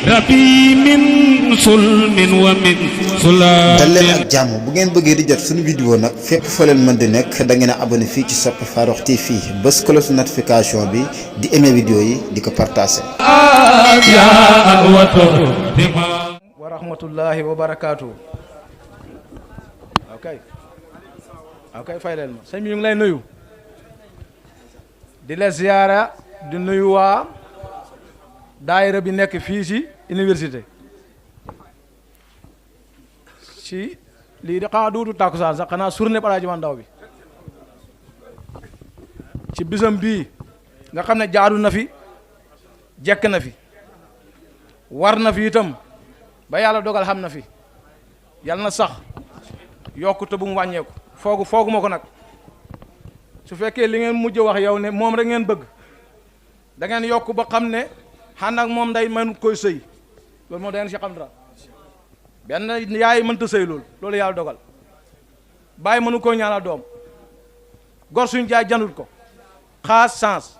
rabbi min sulmin wa min sulaam. dal leen ak jàmm bu ngeen bëggee di jot suñu vidéo nag fépp fa leen mën di nekk da ngeen a abonné fii ci Sope Farokh TV bës cloche notification bi di aimé vidéo yi di ko partagé. wa rahmatullahi wa barakaatu. ok fay leen ma sëñ bi ñu ngi lay nuyu di la ziyaara di nuyu waa daayira bi nekk fii ci université ci lii di xanaa duudu tàkkusaan sax xanaa journée Alaaji Mandaw bi ci bisam bii nga xam ne jaadu na fi jekk na fi war na fi itam ba yàlla dogal xam na fi yàlla na sax yokkute bu mu wàññeeku foogu ma ko nag su fekkee li ngeen mujj wax yow ne moom rek ngeen bëgg da ngeen yokk ba xam ne xànd ak moom day mënut koy sëy loolu moom da ngeen si xam dara benn yaay mënta sëy loolu yàlla dogal bàyyi mënu koo ñaanal doom gor suñ jaay jandul ko xaas sens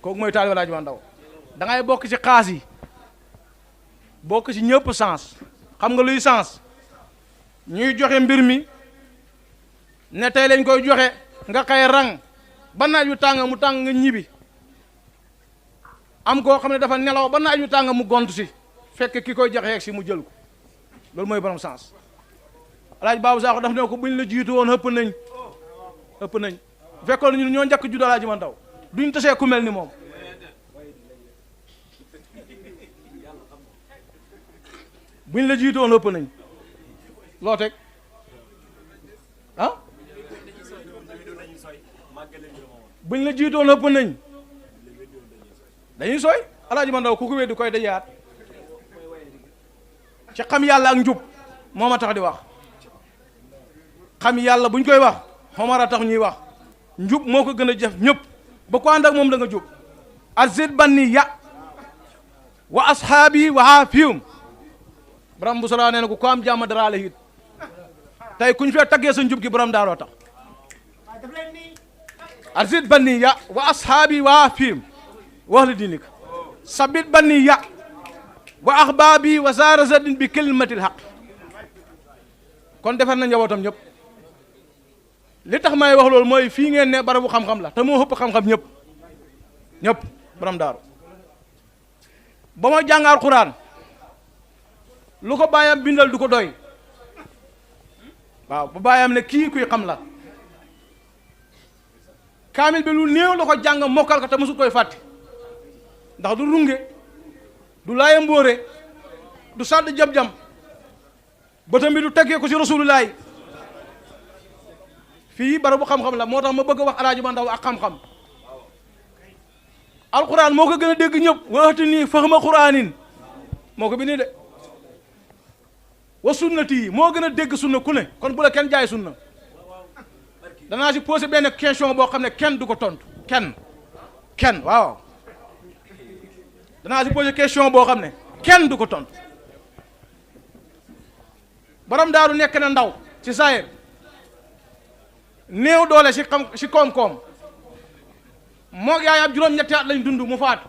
kooku mooy taalibe Alaaji Mandaw da ngay bokk ci xaas yi bokk ci ñëpp sens xam nga luy sens ñuy joxe mbir mi ne tey lañ koy joxe nga xëy rang ba naaj wi tàng mu tàng nga ñibi am koo xam ne dafa nelaw ba naaj wi tàng mu gont si fekk ki koy joxe yegg si mu jël ko loolu mooy borom sens Alaaji Baabu Sakho daf ne ko buñ la jiitu woon ëpp nañ bu fekkoon ñun ñoo njëkk judd Alaaji Mandaw duñ tasee ku mel ni moom buñ la jiitu woon ëpp nañ loo teg ah buñ la jiitoon ëpp nañ dañuy sooy Alaaji Mandaw ku ko weddi koy dajaat ci xam yàlla ak njub moo ma tax di wax xam yàlla buñ koy wax xomar a tax ñuy wax njub moo ko gën a jëf ñëpp ba ko ànd ak moom da nga jub azid banni ya wa ashaabi wa haafihum borom bu solo nee na ko am jàmm dara la it tey kuñ fee taggee sa njub gi borom daaroo tax arzid banni ya wa ashaabi wa haafihim wax la diinika sabit banni ya wa axbaabi wa zarazadin bi kalimatil haq kon defar na njabootam ñëpp li tax may wax loolu mooy fii ngeen ne barabu xam-xam la te moo ëpp xam-xam ñëpp borom daaru ba ma jàngaal Quraan lu ko bàyyam bindal du ko doy waaw ba bàyyam ne kii kuy xam la kaamil bi lu néew la ko jàng mokkal ko te mësul koy fàtte ndax du runge du laaya mbóore du sàdd jam-jam bëtam bi du teggee ko ci rasulullaay fii barabu xam-xam la moo tax ma bëgg a wax Alaaji Mandaw ak xam-xam alquran moo ko gën a dégg ñëpp waxtu nii fahma quraanin moo ko bindee de wa sunnati yi moo gën a dégg sunna ku ne kon bu la kenn jaay sunna danaa si posé benn question boo xam ne kenn du ko tontu kenn waaw danaa si posé question boo xam ne kenn du ko tontu borom daaru nekk na ndaw ci saayir néew doole si koom-koom moog yaay ab juróom-ñetti at lañ dund mu faatu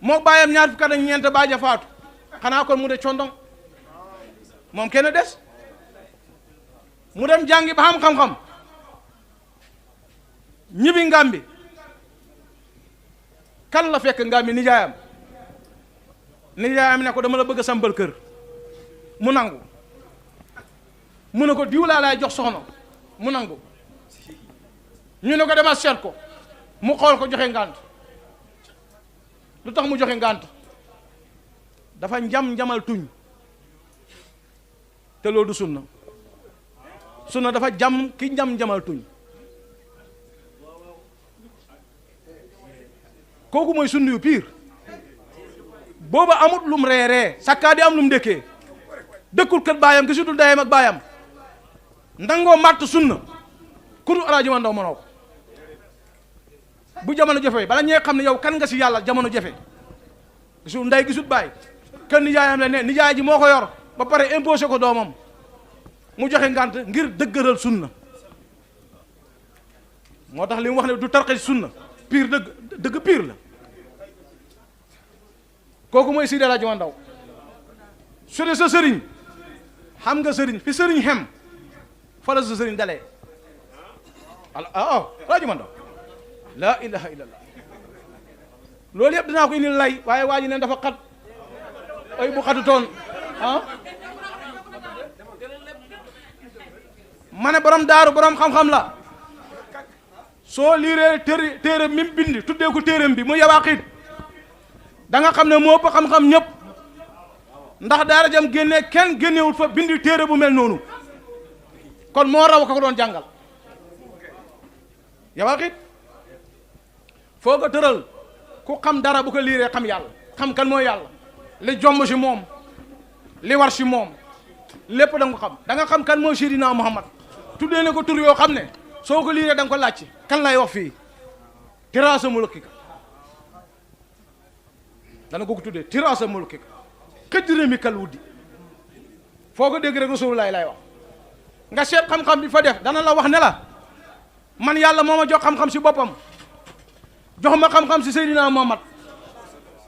moog baayam ñaar fukki at ak ñeent baaja faatu xanaa kon mu de condong moom kenn des mu dem jàngi ba xam-xam ñibbi Ngambi kan la fekk Ngambi nijaayam ne ko dama la bëgg a sambal kër mu nangu mu ne ko diw laa laay jox soxna mu nangu ñu ne ko dama seet ko mu xool ko joxe ngànt lu tax mu joxe ngànt dafa njamal tuñ te loolu du sunna dafa ki njamal tuñ kooku mooy sunna yu piir booba amut lum reeree sakkaa di am lum ndékkee dëkkul kër baayam gisutul dayam ak baayam ndangoo màtt sunna ku dul Alaaji Mandaw mënoo ko bu jamono jafe bala ñee xam ne yow kan nga si yàlla jamono jafe gisul nday gisul baay kër nijaayam la ne nijaay ji moo ko yor ba pare imposé ko doomam mu joxe ngànt ngir dëggëral sunna moo tax li mu wax ne du tarxe sunna pire dëgg pire la kooku mooy Seydi El Hadji Omar Ndaw su dee sa sëriñ xam nga sëriñ fi sëriñ xem fa la sa sëriñ dalee Hadji Omar Ndaw laa ilaha illallah loolu yëpp dinaa ko indil lay waaye waa ji neen dafa xat ay bu xatutoon ma ne borom daaru borom xam-xam la soo liiree téere mi mu bind tuddee ko téereem bi mu Yawaaqiit da nga xam ne moo ëpp xam-xam ñëpp ndax daara jam génnee kenn génnewul fa bindi téere bu mel noonu kon moo raw ka ko doon jàngal Yawaaqiit foo ko tëral ku xam dara bu ko liiree xam yàlla xam kan mooy yàlla li jomb si moom li war si moom lépp da nga ko xam da nga xam kan mooy Seydina Muhammad tuddee ne ko tur yoo xam ne soo ko liiree da nga ko laajte kan lay wax fii tiraasa mulkika dana ko tuddee tiraasa mulkika xëjre mi kal wuddi foo ko dégg rek Rasulullah lay wax nga seet xam-xam bi fa def dana la wax ne la man yàlla moo ma jox xam-xam si boppam jox ma xam-xam si Seydina Muhammad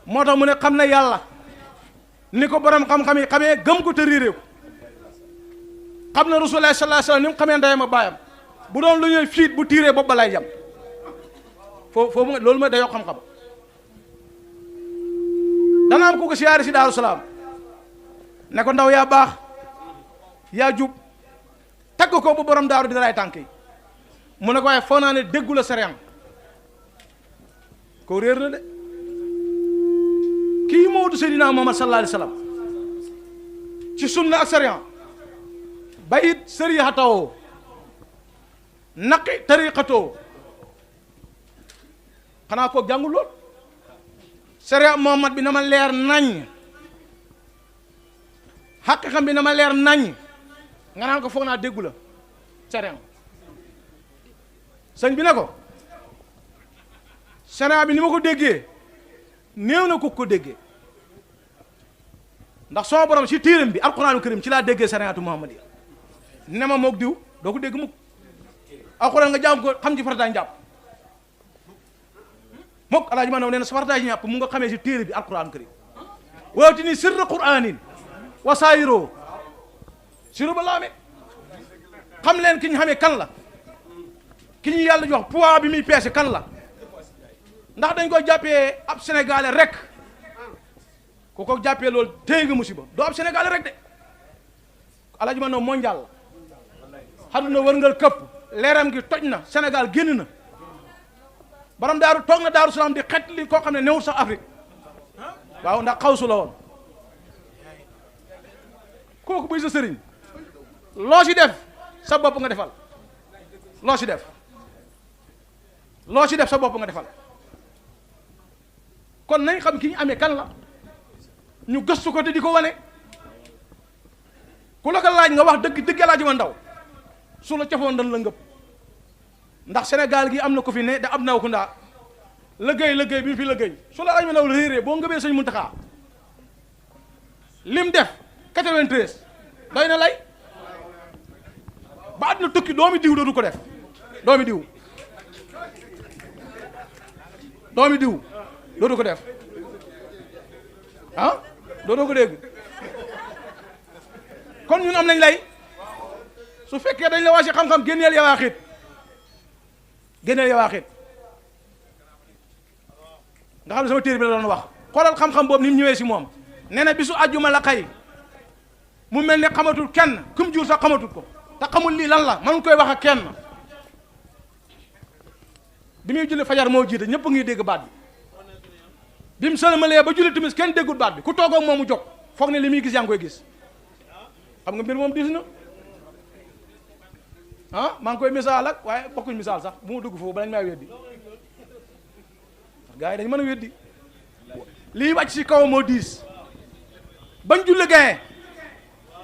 moo tax mu ne xam na yàlla ni ko borom xam-xam yi xamee gëm ko te réeré ko xam na Rasulullah sallallahu alayhi wasallam ni mu xamee ndeyam a baayam bu doon lu ñuy fiit bu tiiree bopp ba lay jam foofu loolu mooy dayoo xam-xam dana am ku ko siyaare si Daaru Salaam ne ko ndaw yaa baax yaa jub tagg ko bu borom daaru di lay tànk yi mu ne ko waaye foo naa ne déggu la sariyan ko réer na de kii moo du Seydina Muhammad sallallahu alayhi wasallam ci sunna ak sariyan bayit sarihatoo naqi tariqatoo xanaa koog jàngul lool sariya Muhammad bi na ma leer nañ xaqiqam bi na ma leer nañ nga naan ko foog naa déggu la sariya sëñ bi ne ko sariya bi ni ma ko déggee néew na ko déggee ndax soo borom si téeram bi alquraanu karim ci laa déggee sariyaatu Muhammad yi ne ma moog diw doo ko dégg mukk alquraan nga jàng ko xam ci farataay njàpp mook alaaji ma nee na sa farataay njàpp mu nga xamee si téere bi alquraanu karim waawti ni sirra quraanin wa saayiroo siru ba laame xam leen ki ñu xamee kan la ki ñu yàlla jox poids bi muy peese kan la ndax dañ koy jàppee ab sénégalais rek ku ko jàppee loolu téye nga musiba doo ab sénégalais rek de alaaji ma mondial la xaduna wërngal këpp leeram gi toj na Sénégal génn na borom daaru toog na Daaru Salaam di xet li koo xam ne newul sax Afrique waaw ndax xawsu la woon kooku buy sa sëriñ loo si def sa bopp nga defal loo si def sa bopp nga defal kon nañ xam ki ñu amee kan la ñu gëstu ko te di ko wane ku la ko laaj nga wax dëgg Alaaji Ma Ndaw su la cofoon dan la ngëpp ndax Sénégal gi am na ko fi ne da am naw ku ndaa liggéey bi fi liggéey su la Alaaji Ma Ndaw la réeree boo ngëbee Sëñ Muntaxa lim def 93 doy na lay ba àdduna tukki doomi diw dootu ko def doomi diw dootu ko def dootoo ko dégg kon ñun am nañ lay su fekkee dañ la waa si xam-xam génneel Yawaaqiit nga xam ne sama téere bi la doon wax xoolal xam-xam boobu ni mu ñëwee si moom nee na bisu àjjuma la xëy mu mel ne xamatul kenn kum jur sax xamatul ko te xamul lii lan la mënuñ koy wax ak kenn bi muy julli fajar moo jiite ñëpp a ngi dégg baat bi mu sëlmalee ba julli timis kenn déggul baat bi ku toog ak moom mu jóg foog ne li muy gis yaa ngi koy gis xam nga mbir moom diis na maa ngi koy misaal ak waaye bokkuñ misaal sax bu ma dugg foofu ba lañ may weddi gars yi dañ mën a weddi lii wàcc si kaw moo diis bañ julli gaye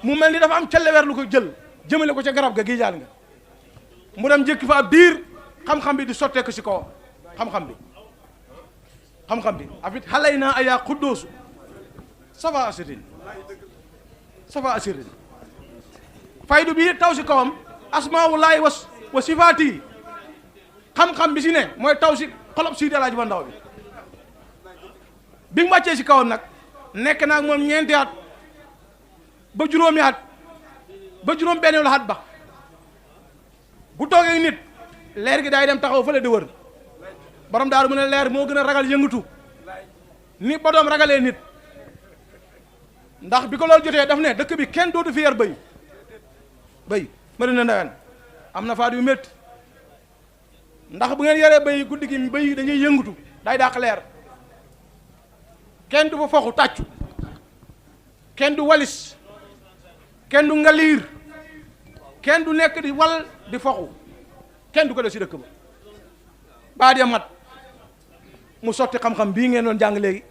mu mel ni dafa am celleweer lu ko jël jëmale ko ca garab ga gi jaal nga mu dem njëkki fa ab diir xam-xam bi di sottee ko si kaw xam-xam bi afit xalay naa ayaa xuddoosu safa asirin faydu bi taw si kawam asmaawulaay wa sifaati xam-xam bi si ne mooy taw si xolob Seydi Alaaji Ma Ndaw bi mu wàccee si kawam nag nekk naa ak moom ñeenti at ba juróomi at ba juróom benn at ba bu toogee nit leer gi daay dem taxaw fële di wër borom daaru mu ne leer moo gën a ragal yëngatu ni ba doom ragalee nit ndax bi ko loolu jotee daf ne dëkk bi kenn dootu fi yar bëy mëri na ndawen am na faat yu métti ndax bu ngeen yaree bëy guddi gi bëy dañuy yëngatu day dàq leer kenn du fa foxu tàccu kenn du walis kenn du ngaliir kenn du nekk di wal di foxu kenn du ko def si dëkk ba baa dee mat mu sotti xam-xam bii ngeen doon jàng léegi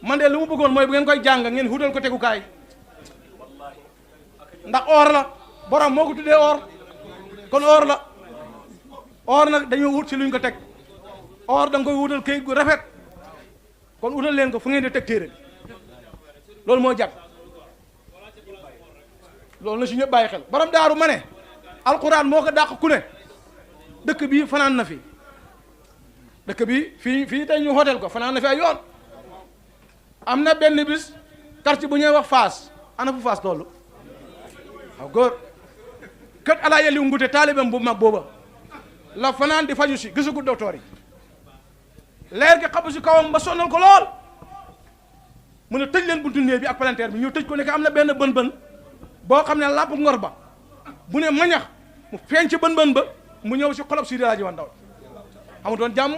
man de lu mu bëggoon mooy bu ngeen koy jàng ngeen wutal ko tegukaay ndax or la borom moo ko tuddee or kon or la or nag dañoo wut si luñ ko teg or da nga koy wutal këyit gu rafet kon wutal leen ko fu ngeen di teg téere loolu moo jag loolu na si ñëpp bàyyi xel borom daaru ma ne alquran moo ko dàq ku ne dëkk bii fanaan na fi dëkk bi fii tey ñu hôtel ko fanaan na fi ay yoon am na benn bis quartier bu ñuy wax Faas ana fu Faas tollu waaw góor kët alaa yelliw ngute taalibam bu mag booba la fanaan di faju si gisagu docteur yi leer gi xabu si kawam ba sonnal ko lool mu ne tëj leen buntu néeg bi ak palanteer bi ñu tëj ko nekk am na benn bën boo xam ne làpp ngor ba bu ne mañax mu feeñ ci bën ba mu ñëw si xolob Seydi Alaaji Ma Ndaw amutoon jàmm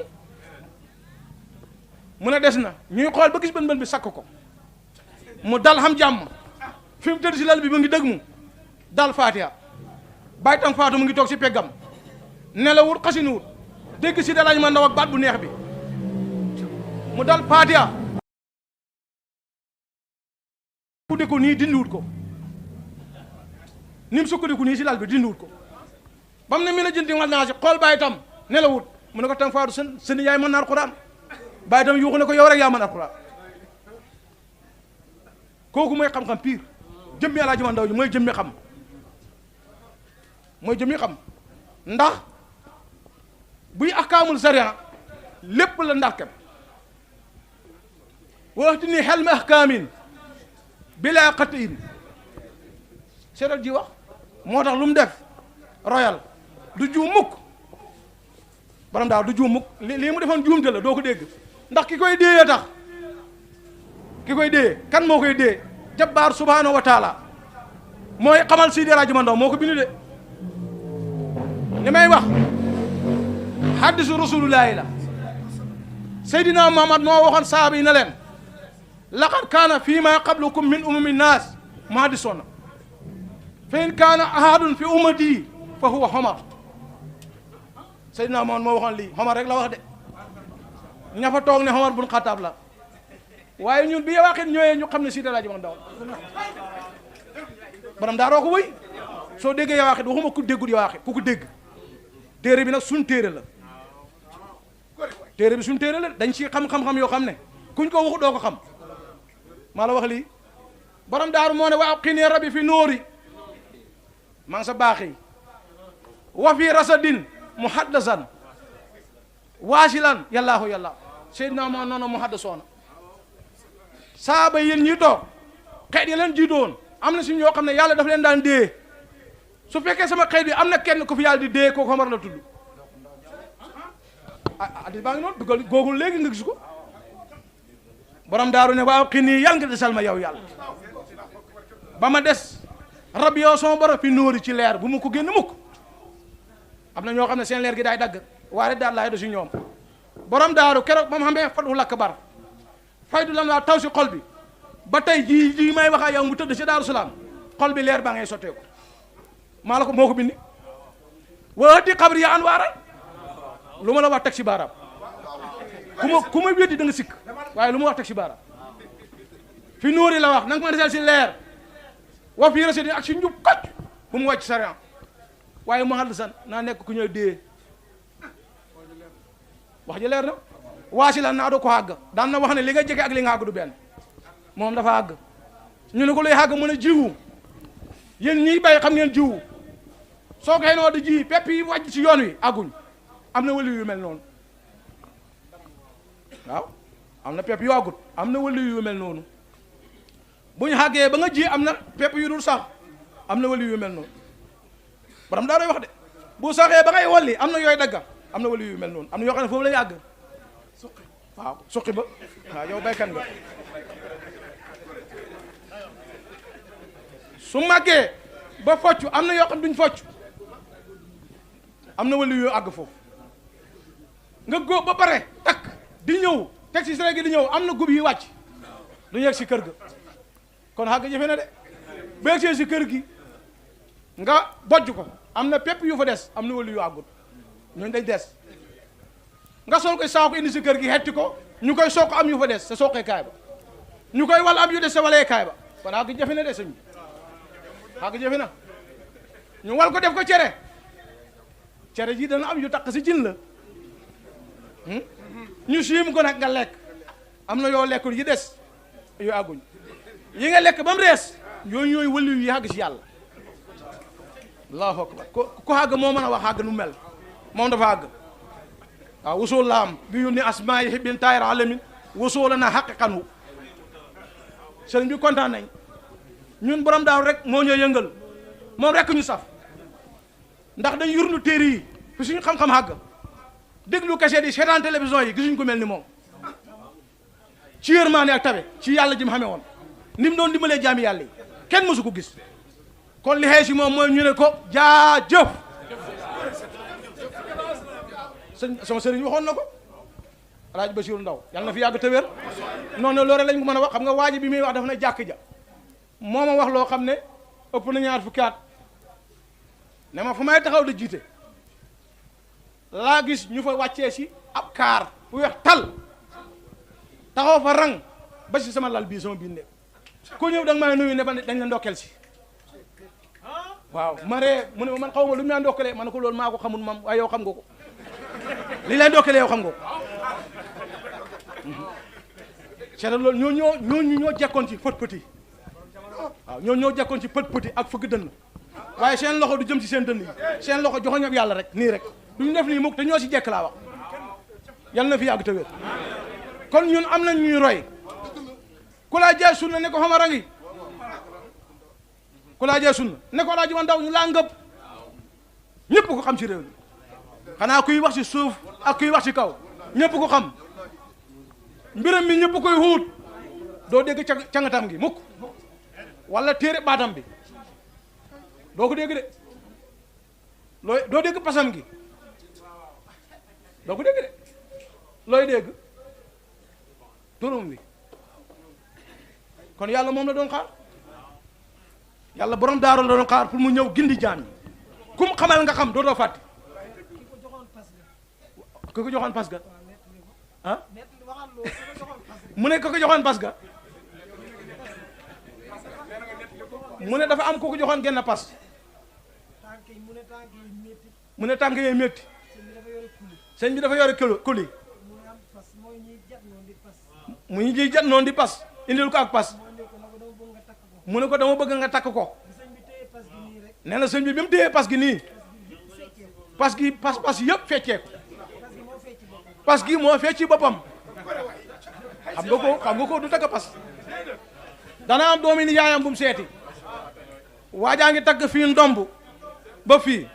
mu ne des na ñuy xool ba gis bën bi sakk ko mu dal xam jàmm fi mu tëdd si lal bi mu ngi dëgg mu dal Faatiha bàyyi tam faatu mu ngi toog si peggam nelawut xasinuwut dégg Seydi Alaaji Ma Ndaw ak baat bu neex bi mu dal Faatiha sukkandiku nii dindiwut ko ni mu sukkandiku nii si lal bi dindiwut ko ba mu ne mi la jënti ngal naa si xool bàyyi tam nelawut mu ne ko tam faatu seen yaay mën na alquran bàyyi tam yuuxu ne ko yow rek yaa mën alquran kooku mooy xam-xam pire jëmmi Alaaji Ma Ndaw ji mooy jëmmi xam ndax buy ahkaamul sariya lépp la ndarkem waxti ni xel mi ahkaamin bilaa qatiin seetal ji wax moo tax lu mu def royal du juum mukk borom daal du juum mukk lii mu defoon juumte la doo ko dégg ndax ki koy déeyee tax ki koy déeyee kan moo koy déeyee jabbaar subhaanahu wa taala mooy xamal Seydi Alaaji Ma Ndaw moo ko bindu de li may wax hadisu rasulullahi la Seydina Muhammad moo waxoon sahaaba yi na leen laqad kaana fii ma qablukum min umami naas muhaddisoona fa in kaana ahadun fi ummati fa huwa Omar Seydina Muhammad moo waxoon lii Omar rek la wax de ña fa toog ne Omar bun Xataab la waaye ñun bi Yawaaqit ñëwee ñu xam ne Seydi Alaaji Ma Ndaw borom daaroo ko wëy soo déggee Yawaaqit waxuma ku déggul Yawaaqit ku ko dégg téere bi nag suñ téere la téere bi suñ téere la dañ ci xam-xam yoo xam ne kuñ ko waxu doo ko xam maa la wax lii borom daaru moo ne wa abqini rabbi fi nóori maa ngi sa baaxi wa fi rasadin muhaddasan waasilan yallaahu yàlla Seydina moo noonu muhaddasoona saaba yéen ñi toog xeet yi leen jiitu woon am na si ñoo xam ne yàlla dafa leen daan dee su fekkee sama xeet bi am na kenn ku fi yàlla di dee kooku Omar la tudd addi baa ngi noonu dugal googul léegi nga gis ko borom daaru ne waaw xii nii yàlla nga desal ma yow yàlla ba ma des rab yow sama borom fi nóori ci leer bu mu ko génn mukk am na ñoo xam ne seen leer gi daay dagg waaye daal laay do si ñoom borom daaru keroog ba mu xamee fatu lakk bar faydu lan waa taw si xol bi ba tey jii may wax ak yow mu tëdd si Daaru Salaam xol bi leer baa ngay sotteeku maa la ko moo ko bindi waati xabri ya an waara lu ma la wax teg si baaraam ku ma weddi da nga sikk waaye lu ma wax teg si baaraam fi nóori la wax na nga ma desal si leer wa fii rasidi ak si njub kocc bu mu wàcc sariya waaye mu xàll san naa nekk ku ñëw dee wax ji leer na waasi la naa doo ko àgg daan na wax ne li nga jege ak li nga àgg du benn moom dafa àgg ñu ne ko luy àgg mu ne jiwu yéen ñiy bay xam ngeen jiwu soo ko xëynoo di ji pepp yi wàcc ci yoon wi àgguñ am na wali yu mel noonu waaw am na pepp yu àggut am na wali yu mel noonu bu ñu xàggee ba nga ji am na pepp yu dul sax am na wali yu mel noonu borom daa doy wax de bu saxee ba ngay walli am na yooyu dagga am na wali yu mel noonu am na yoo xam ne foofu la yàgg waaw suqi ba waaw yow baykat nga su màggee ba focc am na yoo xam duñ focc am na wali yu àgg foofu nga góob ba pare takk di ñëw teg si sere gi di ñëw am na gub yi wàcc du yegg si kër ga kon xàgg jafe na de bu yegsee si kër gi nga bojj ko am na pepp yu fa des am na wali yu àggut ñooñu dañ des nga sol koy saako indi si kër gi xetti ko ñu koy soq am yu fa des sa soqee kaay ba ñu koy wal am yu des sa walee kaay ba kon xàgg jafe na de sëñ bi xàgg jafe na ñu wal ko def ko cere cere ji dana am yu takk si cin la ñu siim ko nag nga lekk am na yoo lekkul yi des yu àgguñ yi nga lekk ba mu rees yooyu ñooy wali yu yàgg si yàlla allahu akbar ku xàgg moo mën a wax xàgg nu mel moom dafa àgg waaw wusul la am bi yu ni asmaa yi bin taayir alamin wusul la na xaqiqan wu sëriñ bi kontaan nañ ñun borom daaw rek moo ñoo yëngal moom rek ñu saf ndax dañ yurnu téere yi fi suñu xam-xam xàgg déglu kese di seetaan télévision yi gisuñ ko mel ni moom ci yërmaane ak tabe ci yàlla ji mu xamee woon ni mu doon dimbalee jaami yàlla yi kenn mësu ko gis kon li xëy si moom mooy ñu ne ko jaajëf sama sëriñ waxoon na ko Alaaji Basiiru Ndaw yàlla na fi yàgg te wér noonu loolu lañ ko mën a wax xam nga waaji bi muy wax dafa ne jàkk ja moo ma wax loo xam ne ëpp na ñaar fukki at ne ma fu may taxaw di jiite laa gis ñu fa wàccee si ab kaar bu weex tal taxaw fa rang ba si sama lal bii sama biir néeg ku ñëw da nga may nuyu ne ba dañ la ndokkeel si waaw ma ree mu ne man xaw ma lu ñu naan ndokkelee ma ne ko loolu maa ko xamul mam waaye yow xam nga ko li lay ndokkelee yow xam nga ko c'est loolu ñoo jekkoon ci pët pëti waaw ñoo jekkoon ci pët pëti ak fëgg dënn waaye seen loxo du jëm ci seen dënn yi seen loxo joxoñ ak yàlla rek nii rek duñu def nii mukk te ñoo si jekk laa wax yàlla na fi yàgg te wér kon ñun am nañ ñuy roy ku laa jaay sunna ne ko xamara ngi ku laa jaay sunna ne ko Alaaji Ndaw ñu laa ngëpp ñëpp ko xam ci réew mi xanaa kuy wax ci suuf ak kuy wax ci kaw ñëpp ko xam mbiram mi ñëpp koy xuut doo dégg cangatam gi mukk wala téere baatam bi doo ko dégg de looy doo dégg pasam gi doo ko dégg de looy dégg turum bi kon yàlla moom la doon xaar yàlla borom daaru la doon xaar pour mu ñëw gindi jaam yi kum xamal nga xam dootoo fàtte ku ko joxoon pas ga ah mu ne ku ko joxoon pas ga mu ne dafa am ku ko joxoon genn pas mu ne tànk yooyu métti sëñ bi dafa yore kuli mu ñu jiy jat noonu di pas indil ko ak pas mu ne ko dama bëgg nga takk ko nee na sëñ bi mu téyee pas gi nii pas yëpp feccee ko pas gi moo fecci boppam xam nga ko du takk pas dana am doomi ni yaayam bu mu seeti waajaa ngi takk fii ndomb ba fii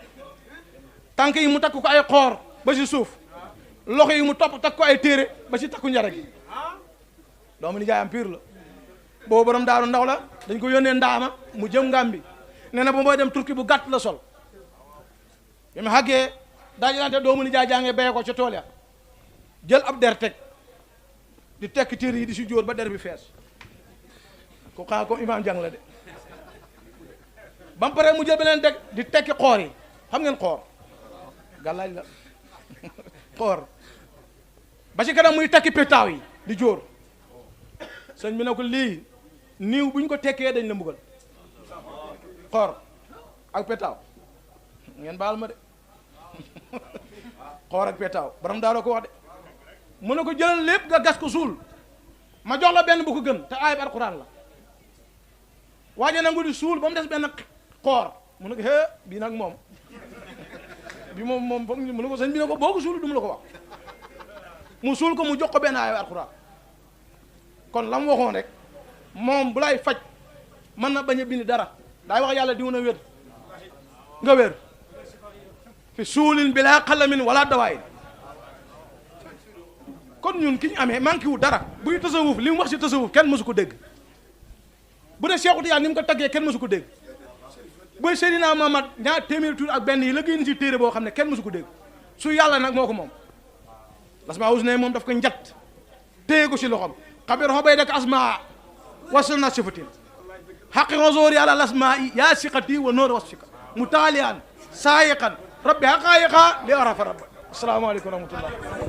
tànk yi mu takk ko ay xoor ba ci suuf loxo yi mu topp takk ko ay téere ba ci takku njare gi doomi ni yaayam piir la boobu borom daaru ndaw la dañ ko yónnee ndaama mu jëm Ngàmbi nee na ba mooy dem turki bu gàtt la sol bi mu xàggee daajilante doomu ni jaay jàngee béye ko ca tool ya jël ab der teg di tekki téere yi di si jóor ba der bi fees ko xaa comme imaam jàng la de ba mu pare mu jël beneen teg di tekki xoor yi xam ngeen xoor gàllaaj la xoor ba ci kanam muy tekki pétaaw yi di jóor sëñ bi ne ko lii niiw bu ñu ko tekkee dañ la mbugal xoor ak pétaaw ngeen baal ma de xoor ak pétaaw borom daal ko wax de mu ne ko jëlal lépp nga gas ko suul ma jox la benn bu ko gën te aayab alquran la waaje nangu di suul ba mu des benn xoor mu ne ko bii nag moom bi moom foog mu ne ko sëñ bi ne ko boo ko suul du mu la ko wax mu suul ko mu jox ko benn aaya alxuraan kon la mu waxoon rek moom bu lay faj mën na bañ a bind dara daay wax yàlla diw na wér nga wér fi suulin bi laa xalamin wala dawaayin kon ñun ki ñu amee manqué wu dara buy tasawuf li mu wax si tasawuf kenn mësu ko dégg bu dee Seexu Tijaan ni mu ko taggee kenn mësu ko dégg booy Seydina Muhammad ñaar téeméeri tur ak benn yi la génn si téere boo xam ne kenn mësu ko dégg su yàlla nag moo ko moom asmaa husna moom daf ko njat téye ko si loxom xabir xobay dak asmaa wasal na sifatin xaqi rosoor yàlla lasmaa i yaa siqati wa noor wasfika mu taaliyaan saayiqan rabbi xaqaayiqa li arafa rabba asalaamaaleykum wa rahmatullah